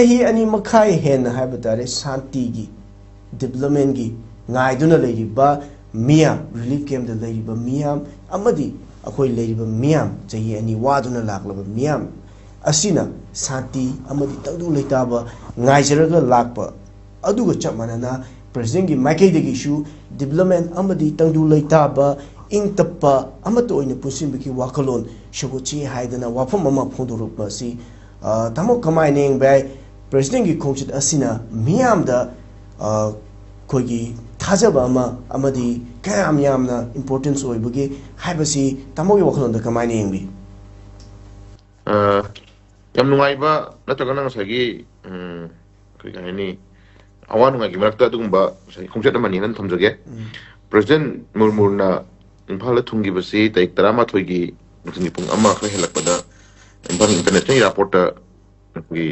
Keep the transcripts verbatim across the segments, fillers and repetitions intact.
ꯆꯍꯤ ꯑꯅꯤ ꯃꯈꯥꯏ ꯍꯦꯟꯅ ꯍꯥꯏꯕ ꯇꯥꯔꯦ, ꯁꯥꯟꯇꯤꯒꯤ, ꯗꯤꯕꯂꯞꯃꯦꯟꯒꯤ ꯉꯥꯏꯗꯨꯅ ꯂꯩꯔꯤꯕ ꯃꯤꯌꯥꯝ, ꯔꯤꯂꯤꯐ ꯀꯦꯝꯞꯇ ꯂꯩꯔꯤꯕ ꯃꯤꯌꯥꯝ ꯑꯃꯗꯤ ꯑꯩꯈꯣꯏ ꯂꯩꯔꯤꯕ ꯃꯤꯌꯥꯝ, ꯆꯍꯤ ꯑꯅꯤ ꯋꯥꯗꯨꯅ ꯂꯥꯛꯂꯕ ꯃꯤꯌꯥꯝ ꯑꯁꯤꯅ ꯁꯥꯟꯇꯤ ꯑꯃꯗꯤ ꯇꯪꯗꯨ ꯂꯩꯇꯥꯕ ꯉꯥꯏꯖꯔꯒ ꯂꯥꯛꯄ ꯑꯗꯨꯒ ꯆꯞ ꯃꯥꯟꯅꯅ, ꯄ꯭ꯔꯦꯁꯤꯗꯦꯟꯒꯤ ꯃꯥꯏꯀꯩꯗꯒꯤꯁꯨ ꯗꯤꯕꯂꯞꯃꯦꯟ ꯑꯃꯗꯤ ꯇꯪꯗꯨ ꯂꯩꯇꯥꯕ, ꯏꯪ ꯇꯞꯄ ꯑꯃꯠꯇ ꯑꯣꯏꯅ ꯄꯨꯟꯁꯤꯟꯕꯒꯤ ꯋꯥꯈꯜꯂꯣꯟ ꯁꯧꯒꯠꯁꯤ ꯍꯥꯏꯗꯅ ꯋꯥꯐꯝ ꯑꯃ ꯐꯣꯡꯗꯣꯔꯛꯄ ꯑꯁꯤ, ꯑ, ꯇꯥꯃꯣ, ꯀꯃꯥꯏꯅ ꯌꯦꯡꯕ ꯌꯥꯏ? ꯄ꯭ꯔꯦꯁꯤꯗꯦꯟꯒꯤ ꯈꯣꯡꯆꯠ ꯑꯁꯤꯅ ꯃꯤꯌꯥꯝꯗ, ꯑ, ꯑꯩꯈꯣꯏꯒꯤ ꯊꯥꯖꯕ ꯑꯃ ꯑꯃꯗꯤ ꯀꯌꯥꯝ ꯌꯥꯝꯅ ꯏꯝꯄꯣꯔꯇꯦꯟꯁ ꯑꯣꯏꯕꯒꯦ ꯍꯥꯏꯕꯁꯤ ꯇꯥꯃꯣꯒꯤ ꯋꯥꯈꯜꯂꯣꯟꯗ ꯀꯃꯥꯏꯅ ꯌꯦꯡꯕꯤ? ꯑ, ꯌꯥꯝ ꯅꯨꯡꯉꯥꯏꯕ, ꯅꯠꯇ꯭ꯔꯒꯅ ꯉꯁꯥꯏꯒꯤ, ꯎꯝ, ꯀꯔꯤ ꯍꯥꯏꯅꯤ, ꯑꯋꯥ ꯅꯨꯡꯉꯥꯏꯒꯤ ꯃꯔꯛꯇ ꯑꯗꯨꯒꯨꯝꯕ ꯉꯁꯥꯏꯒꯤ ꯈꯣꯡꯆꯠ ꯑꯃꯅꯤ ꯍꯥꯏꯅ ꯊꯝꯖꯒꯦ꯫ ꯄ꯭ꯔꯦꯁꯤꯗꯦꯟ ꯃꯨꯔꯃꯨꯅ ꯏꯝꯐꯥꯜꯗ ꯊꯨꯡꯈꯤꯕꯁꯤ ꯇꯥꯔꯤꯛ ꯇꯔꯥꯃꯥꯊꯣꯏꯒꯤ ꯅꯨꯡꯊꯤꯜꯒꯤ ꯄꯨꯡ ꯑꯃ ꯈꯔ ꯍꯦꯜꯂꯛꯄꯗ ꯏꯝꯐꯥꯜ ꯏꯟꯇꯔꯅꯦꯁꯅꯦꯜ ꯑꯦꯌꯥꯔꯄꯣꯔꯠꯇ ꯑꯩꯈꯣꯏꯒꯤ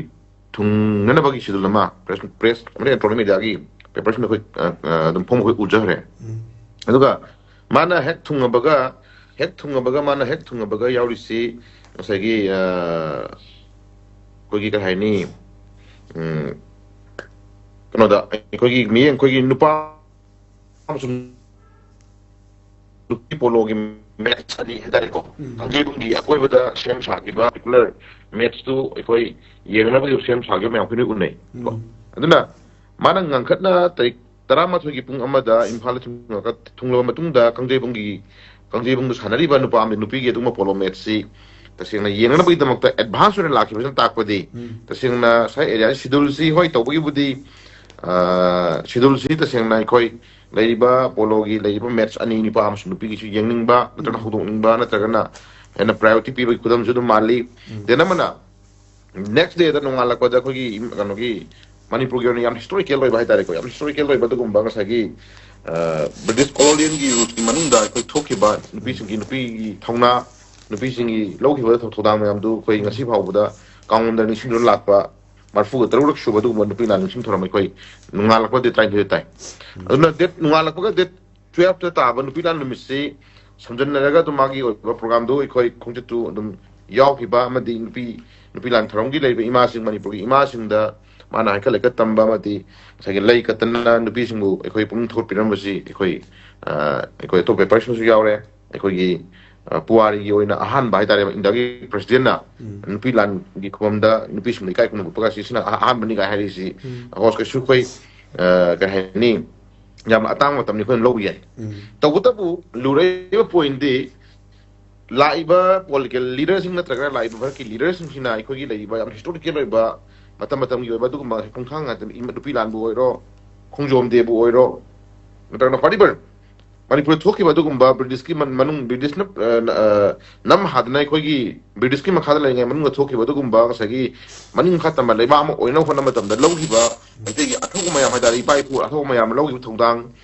ꯊꯨꯡꯅꯅꯕꯒꯤ ꯁꯦꯗꯨꯜ ꯑꯃ ꯄ꯭ꯔꯦꯁ, ꯄ꯭ꯔꯦꯁ ꯑꯃꯗꯤ ꯏꯂꯦꯛꯇ꯭ꯔꯣꯅꯤꯛ ꯃꯦꯗꯤꯌꯥꯒꯤ ꯄꯦꯄꯔꯁꯤꯡꯗ ꯑꯩꯈꯣꯏ, ꯑ, ꯑ, ꯑꯗꯨꯝ ꯐꯣꯡꯕ ꯑꯩꯈꯣꯏ ꯎꯖꯈ꯭ꯔꯦ꯫ ꯑꯗꯨꯒ ꯃꯥꯅ ꯍꯦꯛ ꯊꯨꯡꯉꯕꯒ, ꯍꯦꯛ ꯊꯨꯡꯉꯕꯒ, ꯃꯥꯅ ꯍꯦꯛ ꯊꯨꯡꯉꯕꯒ ꯌꯥꯎꯔꯤꯁꯤ ꯉꯁꯥꯏꯒꯤ, ꯑ, ꯑꯩꯈꯣꯏꯒꯤ ꯀꯩ ꯍꯥꯏꯅꯤ, ꯎꯝ, ꯀꯩꯅꯣꯗ ꯑꯩꯈꯣꯏꯒꯤ ꯃꯤꯠꯌꯦꯡ, ꯑꯩꯈꯣꯏꯒꯤ ꯅꯨꯄꯥ ꯑꯃꯁꯨꯡ ꯅꯨꯄꯤ ꯄꯣꯂꯣꯒꯤ ꯃꯦꯠꯁ ꯑꯅꯤ ꯍꯥꯏꯇꯥꯔꯦꯀꯣ, ꯀꯥꯡꯖꯩꯕꯨꯡꯒꯤ ꯑꯀꯣꯏꯕꯗ ꯁꯦꯝ ꯁꯥꯈꯤꯕ ꯄꯥꯔꯇꯤꯀꯨꯂꯔ ꯃꯦꯠꯁꯇꯨ ꯑꯩꯈꯣꯏ ꯌꯦꯡꯅꯕꯒꯤ ꯁꯦꯝ ꯁꯥꯈꯤꯕ ꯃꯌꯥꯝ ꯑꯩꯈꯣꯏꯅ ꯎꯅꯩ ꯀꯣ꯫ ꯑꯗꯨꯅ ꯃꯥꯅ ꯉꯟꯈꯠꯅ ꯇꯥꯔꯤꯛ ꯇꯔꯥꯃꯥꯊꯣꯏꯒꯤ ꯄꯨꯡ ꯑꯃꯗ ꯏꯝꯐꯥꯜꯗ ꯊꯨꯡꯂꯕ ꯃꯇꯨꯡꯗ ꯀꯥꯡꯖꯩꯕꯨꯡꯒꯤ, ꯀꯥꯡꯖꯩꯕꯨꯡꯗ ꯁꯥꯟꯅꯔꯤꯕ ꯅꯨꯄꯥ ꯑꯃꯗꯤ ꯅꯨꯄꯤꯒꯤ ꯑꯗꯨꯒꯨꯝꯕ ꯄꯣꯂꯣ ꯃꯦꯠꯁꯁꯤ ꯇꯁꯦꯡꯅ ꯌꯦꯡꯅꯅꯕꯒꯤꯗꯃꯛꯇ ꯑꯦꯗꯚꯥꯟꯁ ꯑꯣꯏꯅ ꯂꯥꯛꯈꯤꯕꯁꯤꯅ ꯇꯥꯛꯄꯗꯤ, ꯇꯁꯦꯡꯅ ꯁ꯭ꯋꯥꯏ ꯑꯦꯔꯤꯌꯥꯁꯤ ꯁꯤꯗꯨꯜꯁꯤ, ꯍꯣꯏ, ꯇꯧꯕꯒꯤꯕꯨꯗꯤ, ꯑ, ꯁꯤꯗꯨꯜꯁꯤ ꯇꯁꯦꯡꯅ ꯑꯩꯈꯣꯏ ꯂꯩꯔꯤꯕ ꯄꯣꯂꯣꯒꯤ ꯂꯩꯔꯤꯕ ꯃꯦꯠꯁ ꯑꯅꯤ, ꯅꯨꯄꯥ ꯑꯃꯁꯨꯡ ꯅꯨꯄꯤꯒꯤꯁꯨ ꯌꯦꯡꯅꯤꯡꯕ ꯅꯠꯇ꯭ꯔꯒꯅ ꯍꯧꯗꯣꯛꯅꯤꯡꯕ ꯅꯠꯇ꯭ꯔꯒꯅ ꯍꯦꯟꯅ ꯄ꯭ꯔꯥꯏꯌꯣꯔꯤꯇꯤ ꯄꯤꯕꯒꯤ ꯈꯨꯗꯝꯁꯨ ꯑꯗꯨꯝ ꯃꯥꯜꯂꯤ꯫ ꯗꯦꯟ ꯑꯃꯅ ꯅꯦꯛꯁ ꯗꯦꯗ ꯅꯣꯡꯉꯥꯜꯂꯛꯄꯗ ꯑꯩꯈꯣꯏꯒꯤ ꯏꯝ-, ꯀꯩꯅꯣꯒꯤ ꯃꯅꯤꯄꯨꯔꯒꯤ ꯑꯣꯏꯅ ꯌꯥꯝ ꯍꯤꯁꯇꯣꯔꯤꯀꯦꯜ ꯑꯣꯏꯕ ꯍꯥꯏꯇꯥꯔꯦꯀꯣ, ꯌꯥꯝ ꯍꯤꯁꯇꯣꯔꯤꯀꯦꯜ ꯑꯣꯏꯕ ꯑꯗꯨꯒꯨꯝꯕ ꯉꯁꯥꯏꯒꯤ, ꯑ, ꯕ꯭ꯔꯤꯇꯤꯁ ꯀꯣꯂꯣꯅꯤꯌꯦꯜꯒꯤ ꯔꯨꯜꯁꯀꯤ ꯃꯅꯨꯡꯗ ꯑꯩꯈꯣꯏ ꯊꯣꯛꯈꯤꯕ ꯅꯨꯄꯤꯁꯤꯡꯒꯤ, ꯅꯨꯄꯤꯒꯤ ꯊꯧꯅꯥ, ꯅꯨꯄꯤꯁꯤꯡꯒꯤ ꯂꯧꯈꯤꯕ ꯊꯧ-, ꯊꯧꯗꯥꯡ ꯃꯌꯥꯝꯗꯨ ꯑꯩꯈꯣꯏ ꯉꯁꯤ ꯐꯥꯎꯕꯗ ꯀꯥꯡꯂꯣꯟꯗ ꯅꯤꯡꯁꯤꯡꯗꯨꯅ ꯂꯥꯛꯄ ꯃꯔꯤꯐꯨꯒ ꯇꯔꯨꯛꯂꯛ ꯁꯨꯕ ꯑꯗꯨꯒꯨꯝꯕ ꯅꯨꯄꯤ ꯂꯥꯟ ꯅꯤꯡꯁꯤꯡ ꯊꯧꯔꯝ ꯑꯩꯈꯣꯏ ꯅꯣꯡꯉꯥꯜꯂꯛꯄ ꯗꯦꯠ ꯇꯔꯥꯅꯤꯊꯣꯏꯗ ꯇꯥꯏ꯫ ꯑꯗꯨꯅ ꯗꯦꯠ, ꯅꯣꯡꯉꯥꯜꯂꯛꯄꯒ ꯗꯦꯠ ꯇꯨꯌꯦꯜꯐꯇ ꯇꯥꯕ ꯅꯨꯄꯤ ꯂꯥꯟ ꯅꯨꯃꯤꯠꯁꯤ ꯁꯝꯖꯟꯅꯔꯒ ꯑꯗꯨꯝ ꯃꯥꯒꯤ ꯑꯣꯏꯕ ꯄ꯭ꯔꯣꯒꯥꯝꯗꯨ ꯑꯩꯈꯣꯏ ꯈꯣꯡꯆꯠꯇꯨ ꯑꯗꯨꯝ ꯌꯥꯎꯈꯤꯕ ꯑꯃꯗꯤ ꯅꯨꯄꯤ ꯅꯨꯄꯤ ꯂꯥꯟ ꯊꯧꯔꯝꯒꯤ ꯂꯩꯔꯤꯕ ꯏꯃꯥꯁꯤꯡ, ꯃꯅꯤꯄꯨꯔꯒꯤ ꯏꯃꯥꯁꯤꯡꯗ ꯃꯥꯅ ꯍꯩꯀꯠ ꯂꯩꯀꯠ ꯇꯝꯕ ꯑꯃꯗꯤ ꯉꯁꯥꯏꯒꯤ ꯂꯩ ꯀꯠꯇꯅ ꯅꯨꯄꯤꯁꯤꯡꯕꯨ ꯑꯩꯈꯣꯏ ꯄꯨꯛꯅꯤꯡ ꯊꯧꯒꯠꯄꯤꯔꯝꯕꯁꯤ ꯑꯩꯈꯣꯏ, ꯑ, ꯑꯩꯈꯣꯏ ꯑꯇꯣꯞꯄ ꯄꯦꯄꯔꯁꯤꯡꯁꯨ ꯌꯥꯎꯔꯦ꯫ ꯑꯩꯈꯣꯏꯒꯤ, ꯑ, ꯄꯨꯋꯥꯔꯤꯒꯤ ꯑꯣꯏꯅ ꯑꯍꯥꯟꯕ ꯍꯥꯏꯇꯥꯔꯦ, ꯏꯟꯗꯤꯌꯥꯒꯤ ꯄ꯭ꯔꯦꯁꯤꯗꯦꯟꯠꯅ ꯎꯝ꯫ ꯅꯨꯄꯤ ꯂꯥꯟꯒꯤ ꯈꯨꯕꯝꯗ ꯅꯨꯄꯤꯁꯤꯡꯗ ꯏꯀꯥꯏ ꯈꯨꯝꯅꯕ ꯎꯠꯄꯒ ꯁꯤꯁꯤꯅ ꯑꯍ-, ꯑꯍꯥꯟꯕꯅꯤ ꯀꯥꯏ ꯍꯥꯏꯔꯤꯁꯤ꯫ ꯎꯝ꯫ ꯑꯍꯣꯁ ꯀꯩꯁꯨ ꯑꯩꯈꯣꯏ, ꯑ, ꯀꯩ ꯍꯥꯏꯅꯤ, ꯌꯥꯝꯅ ꯑꯇꯥꯡꯕ ꯃꯇꯝꯅꯤ ꯑꯩꯈꯣꯏꯅ ꯂꯧꯕ ꯌꯥꯏ꯫ ꯎꯝ꯫ ꯇꯧꯕꯇꯕꯨ ꯂꯨꯔꯛꯏꯕ ꯄꯣꯏꯟꯗꯤ ꯂꯥꯛꯏꯕ ꯄꯣꯂꯤꯇꯤꯀꯦꯜ ꯂꯤꯗꯔꯁꯤꯡ ꯅꯠꯇ꯭ꯔꯒ ꯂꯥꯛꯏꯕ ꯚꯥꯔꯠꯀꯤ ꯂꯤꯗꯔꯁꯤꯡꯁꯤꯅ ꯑꯩꯈꯣꯏꯒꯤ ꯂꯩꯔꯤꯕ ꯌꯥꯝ ꯍꯤꯁꯇꯣꯔꯤꯀꯦꯜ ꯑꯣꯏꯕ, ꯃꯇꯝ ꯃꯇꯝꯒꯤ ꯑꯣꯏꯕ ꯑꯗꯨꯒꯨꯝꯕ ꯈꯣꯡꯊꯥꯡ ꯉꯥꯛꯇ, ꯏꯃ-, ꯅꯨꯄꯤ ꯂꯥꯟꯕꯨ ꯑꯣꯏꯔꯣ, ꯈꯣꯡꯖꯣꯝ ꯗꯦꯕꯨ ꯑꯣꯏꯔꯣ, ꯅꯠꯇ꯭ꯔꯒꯅ ꯋꯥꯠ ꯑꯦꯚꯔ ꯃꯅꯤꯄꯨꯔꯗ ꯊꯣꯛꯈꯤꯕ ꯑꯗꯨꯒꯨꯝꯕ ꯕ꯭ꯔꯤꯇꯤꯁꯀꯤ ꯃꯟ-, ꯃꯅꯨꯡ ꯕ꯭ꯔꯤꯇꯤꯁꯅ, ꯑ, ꯑ, ꯅꯝ ꯍꯥꯗꯅ ꯑꯩꯈꯣꯏꯒꯤ ꯕ꯭ꯔꯤꯇꯤꯁꯀꯤ ꯃꯈꯥꯗ ꯂꯩꯔꯤꯉꯩ ꯃꯅꯨꯡꯗ ꯊꯣꯛꯈꯤꯕ ꯑꯗꯨꯒꯨꯝꯕ ꯉꯁꯥꯏꯒꯤ ꯃꯅꯤꯡ ꯃꯈꯥ ꯇꯝꯕ ꯂꯩꯕꯥꯛ ꯑꯃ ꯑꯣꯏꯅꯕ ꯍꯣꯠꯅꯕ ꯃꯇꯝꯗ ꯂꯧꯈꯤꯕ ꯃꯩꯇꯩꯒꯤ ꯑꯊꯧꯕ ꯃꯌꯥꯝ ꯍꯥꯏꯇꯥꯔꯦ, ꯏꯄꯥ ꯏꯄꯨ ꯑꯊꯧꯕ ꯃꯌꯥꯝꯅ ꯂꯧꯈꯤꯕ ꯊꯧꯗꯥꯡ,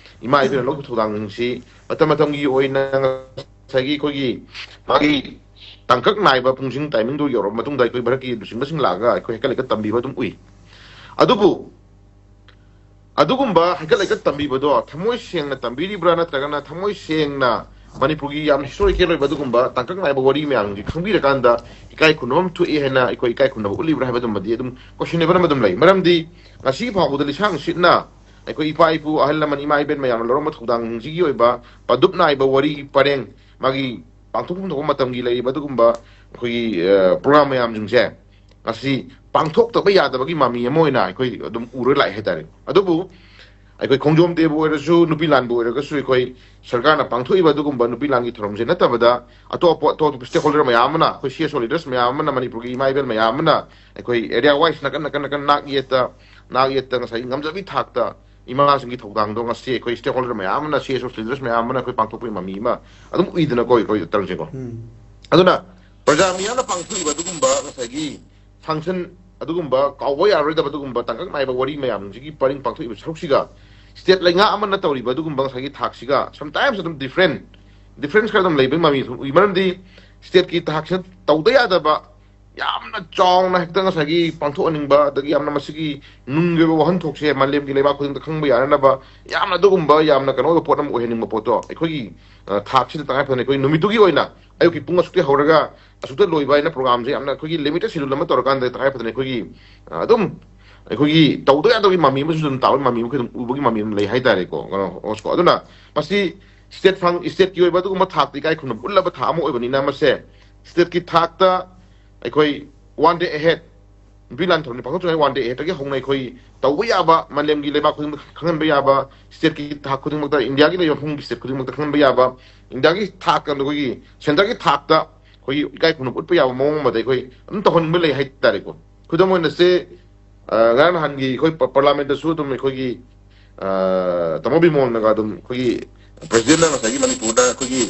ꯏꯃꯥ ꯏꯕꯦꯟꯅ ꯂꯧꯈꯤꯕ ꯊꯧꯗꯥꯡꯁꯤ ꯃꯇꯝ ꯃꯇꯝꯒꯤ ꯑꯣꯏꯅ ꯉꯁꯥꯏꯒꯤ ꯑꯩꯈꯣꯏꯒꯤ ꯃꯥꯒꯤ ꯇꯥꯡꯀꯛ ꯅꯥꯏꯕ ꯄꯨꯡꯁꯤꯡ ꯇꯥꯏꯃꯤꯡꯗꯨ ꯌꯧꯔꯕ ꯃꯇꯨꯡꯗ ꯑꯩꯈꯣꯏ ꯚꯥꯔꯠꯀꯤ ꯂꯨꯆꯤꯡꯕꯁꯤꯡ ꯂꯥꯛꯑꯒ ꯑꯩꯈꯣꯏ ꯍꯩꯀꯠ ꯂꯩꯀꯠ ꯇꯝꯕꯤꯕ ꯑꯗꯨꯝ ꯎꯏ꯫ ꯑꯗꯨꯕꯨ ꯑꯗꯨꯒꯨꯝꯕ ꯍꯩꯀꯠ ꯂꯩꯀꯠ ꯇꯝꯕꯤꯕꯗꯣ ꯊꯃꯣꯏ ꯁꯦꯡꯅ ꯇꯝꯕꯤꯔꯤꯕ꯭ꯔꯥ, ꯅꯠꯇ꯭ꯔꯒꯅ ꯊꯃꯣꯏ ꯁꯦꯡꯅ ꯃꯅꯤꯄꯨꯔꯒꯤ ꯌꯥꯝ ꯍꯤꯁꯇꯣꯔꯤꯀꯦꯜ ꯑꯣꯏꯕ ꯑꯗꯨꯒꯨꯝꯕ ꯇꯥꯡꯀꯛ ꯅꯥꯏꯕ ꯋꯥꯔꯤ ꯃꯌꯥꯝꯁꯤ ꯈꯪꯕꯤꯔꯀꯥꯟꯗ ꯏꯀꯥꯏ ꯈꯨꯝꯅꯕ ꯑꯃ ꯊꯣꯛꯏ ꯍꯥꯏꯅ ꯑꯩꯈꯣꯏ ꯏꯀꯥꯏ ꯈꯨꯝꯅꯕ ꯎꯠꯂꯤꯕ꯭ꯔꯥ ꯍꯥꯏꯕꯗꯨꯃꯗꯤ ꯑꯗꯨꯝ ꯀꯣꯏꯁꯟꯅꯦꯕꯜ ꯑꯃ ꯑꯗꯨꯝ ꯂꯩ꯫ ꯃꯔꯝꯗꯤ ꯉꯁꯤ ꯐꯥꯎꯕꯗ ꯂꯤꯁꯥꯡ ꯁꯤꯠꯅ ꯑꯩꯈꯣꯏ ꯏꯄꯥ ꯏꯄꯨ, ꯑꯍꯜ ꯂꯃꯟ, ꯏꯃꯥ ꯏꯕꯦꯟ ꯃꯌꯥꯝꯅ ꯂꯧꯔꯝꯕ ꯊꯧꯗꯥꯡꯁꯤꯡꯁꯤꯒꯤ ꯑꯣꯏꯕ ꯄꯗꯨꯞ ꯅꯥꯏꯕ ꯋꯥꯔꯤ ꯄꯔꯦꯡ, ꯃꯥꯒꯤ ꯄꯥꯡꯊꯣꯛꯐꯝ ꯊꯣꯛꯄ ꯃꯇꯝꯒꯤ ꯂꯩꯔꯤꯕ ꯑꯗꯨꯒꯨꯝꯕ ꯑꯩꯈꯣꯏꯒꯤ, ꯑ, ꯄ꯭ꯔꯣꯒ꯭ꯔꯥꯝ ꯃꯌꯥꯝꯁꯤꯡꯁꯦ ꯉꯁꯤ ꯄꯥꯡꯊꯣꯛꯇꯕ ꯌꯥꯗꯕꯒꯤ ꯃꯃꯤ ꯑꯃ ꯑꯣꯏꯅ ꯑꯩꯈꯣꯏ ꯑꯗꯨꯝ ꯎꯔ ꯂꯥꯛꯑꯦ ꯍꯥꯏꯇꯥꯔꯦ꯫ ꯑꯗꯨꯕꯨ ꯑꯩꯈꯣꯏ ꯈꯣꯡꯖꯣꯝ ꯗꯦꯕꯨ ꯑꯣꯏꯔꯁꯨ, ꯅꯨꯄꯤ ꯂꯥꯟꯕꯨ ꯑꯣꯏꯔꯒꯁꯨ, ꯑꯩꯈꯣꯏ ꯁꯔꯀꯥꯔꯅ ꯄꯥꯡꯊꯣꯛꯏꯕ ꯑꯗꯨꯒꯨꯝꯕ ꯅꯨꯄꯤ ꯂꯥꯟꯒꯤ ꯊꯧꯔꯝꯁꯦ ꯅꯠꯇꯕꯗ, ꯑꯇꯣꯞ ꯑꯇꯣꯞꯄ ꯁ꯭ꯇꯦꯛꯍꯣꯜꯗꯔ ꯃꯌꯥꯝ ꯑꯃꯅ, ꯑꯩꯈꯣꯏ ꯁꯤ ꯑꯦꯁ ꯑꯣ ꯂꯤꯗꯔꯁ ꯃꯌꯥꯝ ꯑꯃꯅ, ꯃꯅꯤꯄꯨꯔꯒꯤ ꯏꯃꯥ ꯏꯕꯦꯜ ꯃꯌꯥꯝ ꯑꯃꯅ ꯑꯩꯈꯣꯏ ꯑꯦꯔꯤꯌꯥ ꯋꯥꯏꯁ ꯅꯥꯀꯟ ꯅꯥꯀꯟ ꯅꯥꯀꯟ ꯅꯥꯛ ꯌꯦꯠꯇ, ꯅꯥꯛ ꯌꯦꯠꯇ ꯉꯁꯥꯏꯒꯤ ꯉꯝꯖꯕꯤ ꯊꯥꯛꯇ ꯏꯃꯥꯁꯤꯡꯒꯤ ꯊꯧꯗꯥꯡꯗꯣ ꯉꯁꯤ ꯑꯩꯈꯣꯏ ꯁ꯭ꯇꯦꯛꯍꯣꯜꯗꯔ ꯃꯌꯥꯝ ꯑꯃꯅ, ꯁꯤ ꯑꯦꯁ ꯑꯣ ꯂꯤꯗꯔꯁ ꯃꯌꯥꯝ ꯑꯃꯅ ꯑꯩꯈꯣꯏ ꯄꯥꯡꯊꯣꯛꯄꯒꯤ ꯃꯃꯤ ꯑꯃ ꯑꯗꯨꯝ ꯎꯏꯗꯅꯀꯣ, ꯑꯩꯈꯣꯏ ꯇꯔꯟꯁꯦꯀꯣ꯫ ꯎꯝ꯫ ꯑꯗꯨꯅ ꯄ꯭ꯔꯖꯥ ꯃꯤꯌꯥꯝꯅ ꯄꯥꯡꯊꯣꯛꯏꯕ ꯑꯗꯨꯒꯨꯝꯕ ꯉꯁꯥꯏꯒꯤ ꯐꯪꯁꯟ, ꯑꯗꯨꯒꯨꯝꯕ ꯀꯥꯎꯕ ꯌꯥꯔꯣꯏꯗꯕ ꯑꯗꯨꯒꯨꯝꯕ ꯇꯥꯡꯀꯛ ꯅꯥꯏꯕ ꯋꯥꯔꯤ ꯃꯌꯥꯝꯁꯤꯒꯤ ꯄꯔꯤꯡ ꯄꯥꯡꯊꯣꯛꯏꯕ ꯁꯔꯨꯛꯁꯤꯒ ꯁ꯭ꯇꯦꯠ ꯂꯩꯉꯥꯛ ꯑꯃꯅ ꯇꯧꯔꯤꯕ ꯑꯗꯨꯒꯨꯝꯕ ꯉꯁꯥꯏꯒꯤ ꯊꯥꯛꯁꯤꯒ sometimes ꯑꯗꯨꯝ ꯗꯤꯐ꯭ꯔꯦꯟ, ꯗꯤꯐ꯭ꯔꯦꯟꯁ ꯈꯔ ꯑꯗꯨꯝ ꯂꯩꯕꯒꯤ ꯃꯃꯤ ꯑꯗꯨꯝ ꯎꯏ꯫ ꯃꯔꯝꯗꯤ ꯁ꯭ꯇꯦꯠꯀꯤ ꯊꯥꯛꯁꯤꯅ ꯇꯧꯗ ꯌꯥꯗꯕ ꯌꯥꯝꯅ ꯆꯥꯎꯅ ꯍꯦꯛꯇ ꯉꯁꯥꯏꯒꯤ ꯄꯥꯡꯊꯣꯛꯍꯟꯅꯤꯡꯕ, ꯑꯗꯒꯤ ꯌꯥꯝꯅ ꯃꯁꯤꯒꯤ ꯅꯨꯡꯒꯤ ꯑꯣꯏꯕ ꯋꯥꯍꯟꯊꯣꯛꯁꯦ ꯃꯥꯂꯦꯝꯒꯤ ꯂꯩꯕꯥꯛ ꯈꯨꯗꯤꯡꯃꯛꯇ ꯈꯪꯕ ꯌꯥꯅꯅꯕ ꯌꯥꯝꯅ ꯑꯗꯨꯒꯨꯝꯕ ꯌꯥꯝꯅ ꯀꯩꯅꯣ ꯑꯣꯏꯕ ꯄꯣꯠ ꯑꯃ ꯑꯣꯏꯍꯟꯅꯤꯡꯕ ꯄꯣꯠꯇꯣ ꯑꯩꯈꯣꯏꯒꯤ, ꯑ, ꯊꯥꯛꯁꯤꯗ ꯇꯉꯥꯏ ꯐꯗꯅ ꯑꯩꯈꯣꯏ ꯅꯨꯃꯤꯠꯇꯨꯒꯤ ꯑꯣꯏꯅ ꯑꯌꯨꯛꯀꯤ ꯄꯨꯡ ꯑꯁꯨꯛꯇꯒꯤ ꯍꯧꯔꯒ ꯑꯁꯨꯛꯇ ꯂꯣꯏꯕ ꯍꯥꯏꯅ programꯁꯦ ꯌꯥꯝꯅ ꯑꯩꯈꯣꯏꯒꯤ limited schedule ꯑꯃ ꯇꯧꯔꯀꯥꯟꯗ ꯇꯉꯥꯏ ꯐꯗꯅ ꯑꯩꯈꯣꯏꯒꯤ ꯑ, ꯑꯗꯨꯝ ꯑꯩꯈꯣꯏꯒꯤ ꯇꯧꯗ ꯌꯥꯗꯕꯒꯤ ꯃꯃꯤ ꯑꯃꯁꯨ ꯑꯗꯨꯝ ꯇꯥꯕꯒꯤ ꯃꯃꯤ ꯑꯃ ꯑꯩꯈꯣꯏ ꯑꯗꯨꯝ ꯎꯕꯒꯤ ꯃꯃꯤ ꯑꯃ ꯂꯩ ꯍꯥꯏꯇꯥꯔꯦꯀꯣ, ꯀꯩꯅꯣ, host ꯀꯣ꯫ ꯑꯗꯨꯅ ꯃꯁꯤ state fund, stateꯀꯤ ꯑꯣꯏꯕ ꯑꯗꯨꯒꯨꯝꯕ ꯊꯥꯛꯇ ꯏꯀꯥꯏ ꯈꯨꯝꯅꯕ ꯎꯠꯂꯕ ꯊꯥꯛ ꯑꯃ ꯑꯣꯏꯕꯅꯤꯅ, ꯃꯁꯦ stateꯀꯤ ꯊꯥꯛꯇ ꯑꯩꯈꯣꯏ one day ahead, ꯅꯨꯄꯤ ꯂꯥꯟ ꯊꯧꯔꯝ ꯄꯥꯡꯊꯣꯛꯇ꯭ꯔꯤꯉꯩ one day aheadꯇꯒꯤ ꯍꯧꯅ ꯑꯩꯈꯣꯏ ꯇꯧꯕ ꯌꯥꯕ, ꯃꯥꯂꯦꯝꯒꯤ ꯂꯩꯕꯥꯛ ꯈꯨꯗꯤꯡꯃꯛ ꯈꯪꯍꯟꯕ ꯌꯥꯕ, stateꯀꯤ ꯊꯥꯛ ꯈꯨꯗꯤꯡꯃꯛꯇ, ꯏꯟꯗꯤꯌꯥꯒꯤ ꯂꯩꯕ ꯃꯐꯝꯒꯤ state ꯈꯨꯗꯤꯡꯃꯛꯇ ꯈꯪꯍꯟꯕ ꯌꯥꯕ, ꯏꯟꯗꯤꯌꯥꯒꯤ ꯊꯥꯛꯇ ꯑꯩꯈꯣꯏꯒꯤ centreꯒꯤ ꯊꯥꯛꯇ ꯑꯩꯈꯣꯏꯒꯤ ꯏꯀꯥꯏ ꯈꯨꯝꯅꯕ ꯎꯠꯄ ꯌꯥꯕ ꯃꯑꯣꯡ ꯑꯃꯗ ꯑꯩꯈꯣꯏ ꯑꯗꯨꯝ ꯇꯧꯍꯟꯅꯤꯡꯕ ꯂꯩ ꯍꯥꯏꯇꯥꯔꯦꯀꯣ꯫ ꯈꯨꯗꯝ ꯑꯣꯏꯅ ꯁꯦ, ꯑ, ꯉꯔꯥꯡ ꯅꯍꯥꯟꯒꯤ ꯑꯩꯈꯣꯏ ꯄ-, parliamentꯇꯁꯨ ꯑꯗꯨꯝ ꯑꯩꯈꯣꯏꯒꯤ, ꯑ, ꯇꯥꯃꯣ ꯕꯤꯃꯣꯜꯅꯒ ꯑꯗꯨꯝ ꯑꯩꯈꯣꯏꯒꯤ presidentꯅ ꯉꯁꯥꯏꯒꯤ ꯃꯅꯤꯄꯨꯔꯗ ꯑꯩꯈꯣꯏꯒꯤ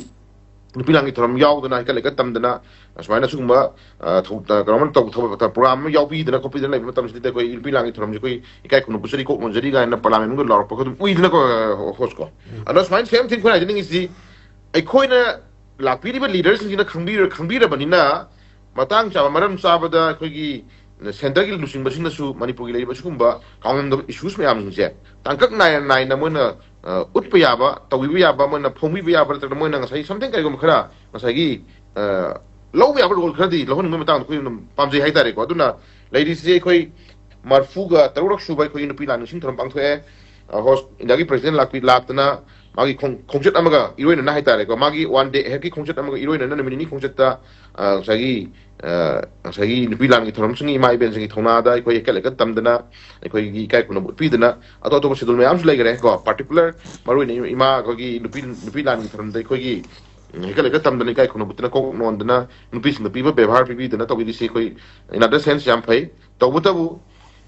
ꯅꯨꯄꯤ ꯂꯥꯟꯒꯤ ꯊꯧꯔꯝ ꯌꯥꯎꯗꯅ, ꯍꯩꯀꯠ ꯂꯩꯀꯠ ꯇꯝꯗꯅ, ꯑꯁꯨꯃꯥꯏꯅ ꯁꯤꯒꯨꯝꯕ, ꯑ, ꯊꯧ-, ꯑ, ꯀꯩꯅꯣꯝꯃ ꯇꯧ-, ꯊꯧ-, ꯊꯧ-, program ꯑꯃ ꯌꯥꯎꯕꯤꯗꯅ ꯈꯣꯠꯄꯤꯗꯅ ꯂꯩꯕ ꯃꯇꯝꯁꯤꯗ ꯑꯩꯈꯣꯏ ꯅꯨꯄꯤ ꯂꯥꯟꯒꯤ ꯊꯧꯔꯝꯁꯦ ꯑꯩꯈꯣꯏ ꯏꯀꯥꯏ ꯈꯨꯝꯅꯕ ꯄꯨꯆꯔꯤ ꯀꯣꯛ ꯅꯣꯟꯖꯔꯤ ꯀꯥꯏꯅ parliamentꯒ ꯂꯥꯎꯔꯛꯄ ꯑꯗꯨꯝ ꯎꯏꯗꯅꯀꯣ, host ꯀꯣ꯫ ꯑꯗꯣ ꯁꯨꯃꯥꯏꯅ same thing ꯑꯩꯈꯣꯏꯅ ꯍꯥꯏꯖꯅꯤꯡꯉꯤꯁꯤ, ꯑꯩꯈꯣꯏꯅ ꯂꯥꯛꯄꯤꯔꯤꯕ leaderꯁꯤꯡꯁꯤꯅ ꯈꯪꯕꯤꯔ-, ꯈꯪꯕꯤꯔꯕꯅꯤꯅ, ꯃꯇꯥꯡ ꯆꯥꯕ, ꯃꯔꯝ ꯆꯥꯕꯗ ꯑꯩꯈꯣꯏꯒꯤ centreꯒꯤ ꯂꯨꯆꯤꯡꯕꯁꯤꯡꯅꯁꯨ ꯃꯅꯤꯄꯨꯔꯒꯤ ꯂꯩꯔꯤꯕ ꯁꯤꯒꯨꯝꯕ ꯀꯥꯎꯉꯝꯗꯕ issues ꯃꯌꯥꯝꯁꯤꯡꯁꯦ ꯇꯥꯡꯀꯛ ꯅꯥꯏꯅ ꯅꯥꯏꯅ ꯃꯣꯏꯅ, ꯑ, ꯎꯠꯄ ꯌꯥꯕ, ꯇꯧꯕꯤꯕ ꯌꯥꯕ, ꯃꯣꯏꯅ ꯐꯣꯡꯕꯤꯕ ꯌꯥꯕ, ꯅꯠꯇ꯭ꯔꯒ ꯃꯣꯏꯅ ꯉꯁꯥꯏ something ꯀꯩꯒꯨꯝꯕ ꯈꯔ ꯉꯁꯥꯏꯒꯤ, ꯑ, ꯂꯧꯕ ꯌꯥꯕ role ꯈꯔꯗꯤ ꯂꯧꯍꯟꯅꯤꯡꯕꯒꯤ ꯃꯇꯥꯡꯗ ꯑꯩꯈꯣꯏ ꯑꯗꯨꯝ ꯄꯥꯝꯖꯩ ꯍꯥꯏꯇꯥꯔꯦꯀꯣ꯫ ꯑꯗꯨꯅ ꯂꯩꯔꯤꯁꯦ ꯑꯩꯈꯣꯏ ꯃꯔꯐꯨꯒ ꯇꯔꯨꯛ ꯁꯨꯕ ꯑꯩꯈꯣꯏꯒꯤ ꯅꯨꯄꯤ ꯂꯥꯟ ꯅꯤꯡꯁꯤꯡ ꯊꯧꯔꯝ ꯄꯥꯡꯊꯣꯛꯑꯦ꯫ ꯑ, host, ꯏꯟꯗꯤꯌꯥꯒꯤ president ꯂꯥꯛꯄꯤ-, ꯂꯥꯛꯇꯅ ꯃꯥꯒꯤ ꯈꯣꯡ-, ꯈꯣꯡꯆꯠ ꯑꯃꯒ ꯏꯔꯣꯏꯅꯅ ꯍꯥꯏꯇꯥꯔꯦꯀꯣ, ꯃꯥꯒꯤ one day aheadꯀꯤ ꯈꯣꯡꯆꯠ ꯑꯃꯒ ꯏꯔꯣꯏꯅꯅ ꯅꯨꯃꯤꯠ ꯅꯤꯅꯤ ꯈꯣꯡꯆꯠꯇ, ꯑ, ꯉꯁꯥꯏꯒꯤ, ꯑ, ꯉꯁꯥꯏꯒꯤ ꯅꯨꯄꯤ ꯂꯥꯟꯒꯤ ꯊꯧꯔꯝꯁꯤꯡꯒꯤ ꯏꯃꯥ ꯏꯕꯦꯟꯁꯤꯡꯒꯤ ꯊꯧꯅꯥꯗ ꯑꯩꯈꯣꯏ ꯍꯩꯀꯠ ꯂꯩꯀꯠ ꯇꯝꯗꯅ ꯑꯩꯈꯣꯏꯒꯤ ꯏꯀꯥꯏ ꯈꯨꯝꯅꯕ ꯎꯠꯄꯤꯗꯅ ꯑꯇꯣꯞ ꯑꯇꯣꯞꯄ schedule ꯃꯌꯥꯝꯁꯨ ꯂꯩꯈꯔꯦ ꯀꯣ꯫ Particular ꯃꯔꯨꯑꯣꯏꯅ ꯏꯃꯥ ꯑꯩꯈꯣꯏꯒꯤ ꯅꯨꯄꯤ, ꯅꯨꯄꯤ ꯂꯥꯟꯒꯤ ꯊꯧꯔꯝꯗ ꯑꯩꯈꯣꯏꯒꯤ, ꯎꯝ, ꯍꯩꯀꯠ ꯂꯩꯀꯠ ꯇꯝꯗꯅ ꯏꯀꯥꯏ ꯈꯨꯝꯅꯕ ꯎꯠꯇꯅ ꯀꯣꯛ ꯅꯣꯟꯗꯅ ꯅꯨꯄꯤꯁꯤꯡꯗ ꯄꯤꯕ ꯕꯦꯕꯥꯔ ꯄꯤꯕꯤꯗꯅ ꯇꯧꯕꯤꯔꯤꯁꯤ ꯑꯩꯈꯣꯏ in other sense ꯌꯥꯝ ꯐꯩ꯫ ꯇꯧꯕꯇꯕꯨ